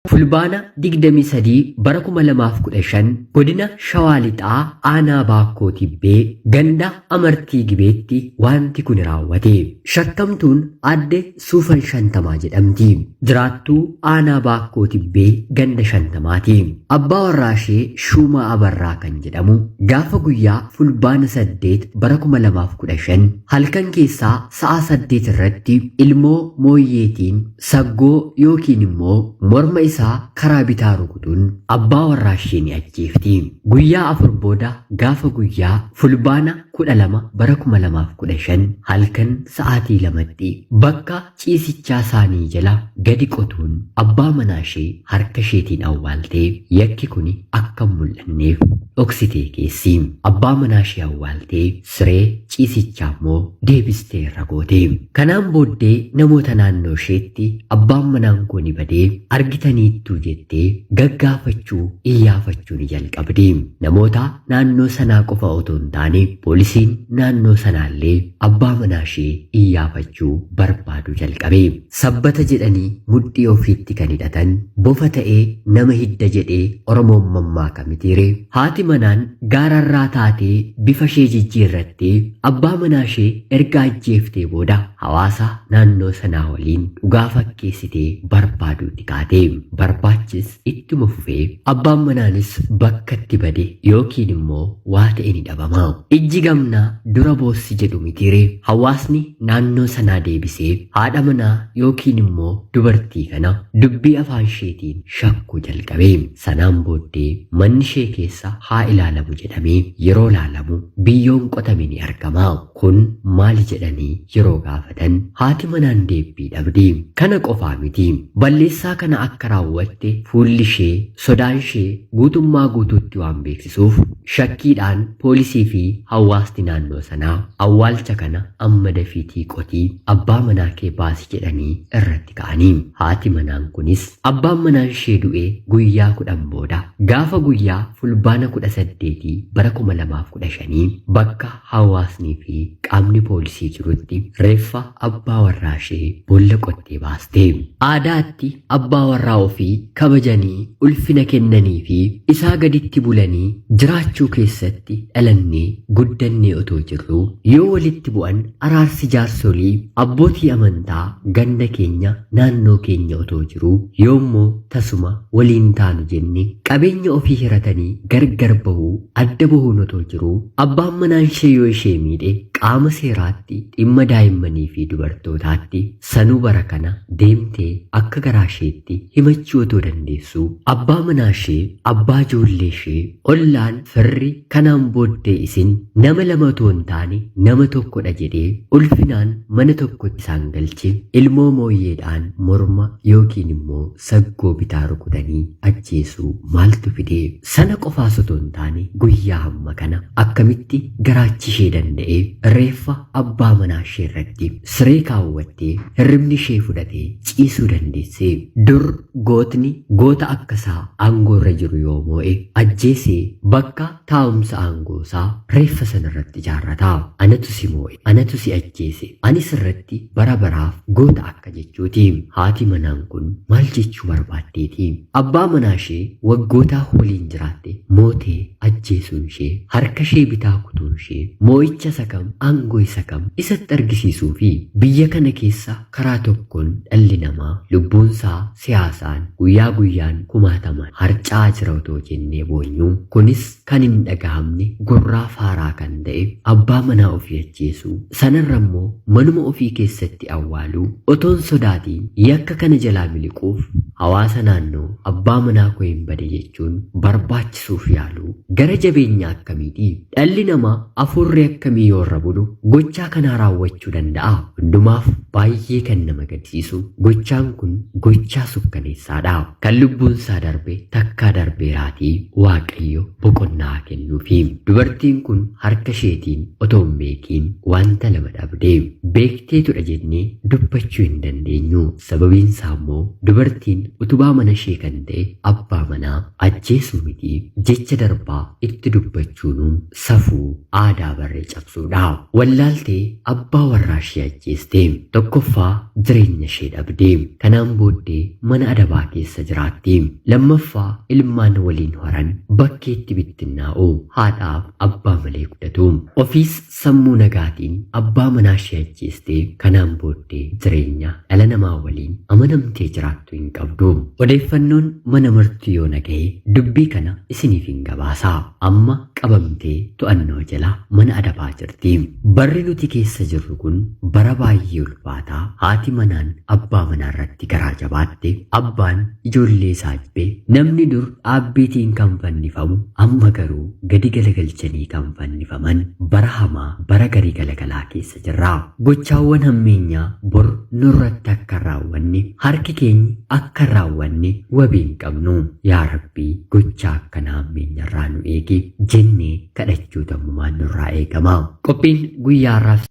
Fulbaana 23 bara 2015 godina Shawaa Lixaa aanaa Baakkoo Tibbee ganda Amartii Gibeetti wanti kun raawwate. Shakkamtuun aadde Suufan Shantamaa jedhamti. Jiraattuu aanaa Baakkoo Tibbee ganda Shantamaati. Abbaa warraa ishee Shuumaa Abarraa kan jedhamu gaafa guyyaa Fulbaana 8 bara 2015 halkan keessaa sa'a 8 irratti ilmoo mooyyeetiin saggoo yookiin immoo morma isaa karaa bitaa rukutuun abbaa warraa ishee ni ajjeefti. Guyyaa 4 booda gaafa guyyaa Fulbaana 12 bara 2015 halkan sa'aatii 2tti bakka ciisichaa isaanii jala gadi qotuun abbaa manaa ishee harka isheetiin awwaaltee yakki kun akka hin mul'anneef dhoksitee keessi. Abbaa manaa ishee awwaaltee siree ciisichaa immoo deebistee irra goote. Kanaan booddee namoota naannoo isheetti abbaan manaan koo ni badee argitaniittuu jettee gaggaafachuu iyyaafachuu ni jalqabde. Namoota naannoo sanaa qofa otoo hin taane poolisiin naannoo sanaallee abbaa manaa ishee iyyaafachuu barbaaduu jalqabe. Sabbata jedhanii mudhii ofiitti kan hidhatan bofa ta'ee nama hidda jedhee Oromoon mammaaka mitiire. Haati manaan gaararraa taatee bifa ishee jijjiirrattee abbaa manaa ishee erga ajjeeftee booda hawaasa naannoo sanaa waliin dhugaa fakkeessitee barbaaduutti kaate. Barbaachis ittuma fufee abbaan manaanis bakka itti bade yookiin immoo waa ta'e ni dhabama. Ijji gamnaa dura boossi jedhu mitiire. Hawaasni naannoo sanaa deebisee haadha manaa yookiin immoo dubartii kana dubbii afaan isheetiin shakkuu jalqabe. Sanaan booddee manni ishee keessa haa ilaalamu jedhamee yeroo ilaalamu biyyoon qotame ni argama. Kun maali jedhanii yeroo gaafatan haati manaan deebbii dhabdi. Kana qofaa miti. Balleessaa kana akka raawwatte fuulli ishee, sodaan ishee guutummaa guutuutti waan beeksisuuf shakkiidhaan poolisii fi hawaasni naannoo sanaa awwaalcha kana amma dafiitii qotii abbaa manaa kee baasi jedhanii irratti ka'anii. Haati manaan kunis abbaan manaan ishee du'ee guyyaa 10 booda gaafa guyyaa Fulbaana 18 bara 2015 bakka hawaasnii fi qaamni poolisii jirutti reeffa abbaa warraa ishee boolla qottee baaste. Aadaatti abbaa warraa ofii kabajanii ulfina kennanii fi isaa gaditti bulanii jiraachuu keessatti dhalannee guddannee otoo jirruu yoo walitti bu'an araarsi jaarsolii abbootii amantaa ganda keenya naannoo keenya otoo jiruu yoommoo tasuma waliin taanu jenne qabeenya ofii hiratanii gargar bahuu adda bahuun otoo jiruu abbaan manaan ishee yoo ishee miidhe qaama seeraatti dhimma daa'immanii fi dubartootaatti sanuu bara kana deemtee akka garaa isheetti himachuu otoo dandeessuu abbaa manaa ishee abbaa ijoollee ishee ollaan firri kanaan booddee isin nama lama otoo hin taane nama tokkodha jedhee ulfinaan mana tokkotti isaan galche ilmoo mooyyeedhaan morma yookiin immoo saggoo bitaa rukutanii ajjeesuu maaltu fide? Sana qofaas otoo hin taane guyyaa hamma kana akkamitti garaachi ishee danda'ee reeffa abbaa manaa ishee irratti siree kaawwattee hirribni ishee fudhatee ciisuu dandeesse? Dur gootni goota akka isaa aangoo irra jiru yoo moo'e ajjeesee bakka taa'umsa aangoo isaa reeffa sana irratti ijaarrata. Anatu si moo'e, anatu si ajjeese, ani sirratti bara baraaf goota akka jechuuti. Haati manaan kun maal jechuu barbaaddeeti? Abbaa manaa ishee waggootaa waliin jiraatte mootee ajjeesuun ishee, harka ishee bitaa kutuun ishee moo'icha isa kam, aangoo isa kam isatti argisiisuufi? Biyya kana keessa karaa tokkoon dhalli namaa lubbuunsaa siyaasaan guyyaa guyyaan kumaatamaan harca'aa jira otoo jennee boonyuu, kunis kan hin dhagahamne gurraa faaraa kan ta'e abbaa manaa ofii ajjeesuu, sanarra immoo manuma ofii keessatti awwaaluu otoon sodaatiin yakka kana jalaa miliquuf hawaasa naannoo abbaa manaa koo hin bade jechuun barbaachisuuf yaaluu gara jabeenya akkamiiti? Dhalli namaa afuurri akkamii yoo irra bulu gochaa kanaa raawwachuu danda'a? Hundumaaf baay'ee kan nama gaddisiisu gochaan kun gochaa sukkaneessaadha. Kan lubbuun isaa darbe takkaa darbeeraatii Waaqayyo boqonnaa haa kennuufi. Dubartiin kun harka isheetiin otoo hin beekiin wanta lama dhabde. Beekteetudha jennee dubbachuu hin dandeenyu. Sababiin isaa immoo dubartiin utubaa mana ishee kan ta'e abbaa manaa ajjeesuu miti jecha darbaa itti dubbachuunuu safuu aadaa barree cabsuudha. Wallaaltee abbaa warraa ishee ajjeeste. Tokkoffaa jireenya ishee dhabde. Kanaan booddee mana adabaa keessa jiraatti. Lammaffaa ilmaan waliin horan bakkeetti bittinnaa'u. Haadhaaf abbaa malee guddatu. Ofiis sammuu nagaatiin abbaa manaa ishee ajjeeste. Kanaan booddee jireenya dhala namaa waliin amanamtee jiraattu hin qabdu. Odeeffannoon mana murtii yoo naga'e dubbii kana isiniif hin gabaasa. Amma qabamtee to'annoo jala mana adabaa jirti. Barri nuti keessa jirru kun bara baay'ee ulfaataa haati manaan abbaa manaa irratti garaa jabaatte, abbaan ijoollee isaa jibbe, namni dur dhaabbiitiin kan fannifamu amma garuu gadi galagalchanii kan fannifaman bara hamaa bara garii galagalaa keessa jirra. Gochaawwan hammeenyaa bor nurratti akka hin raawwanne harki keenya akka hin raawwanne wabii hin qabnu. Yaa Rabbii gochaa akkanaa hammeenyarraa nu eegi jennee kadhachuu tammumaan nurraa eegama. Qophiin guyyaa har'aaf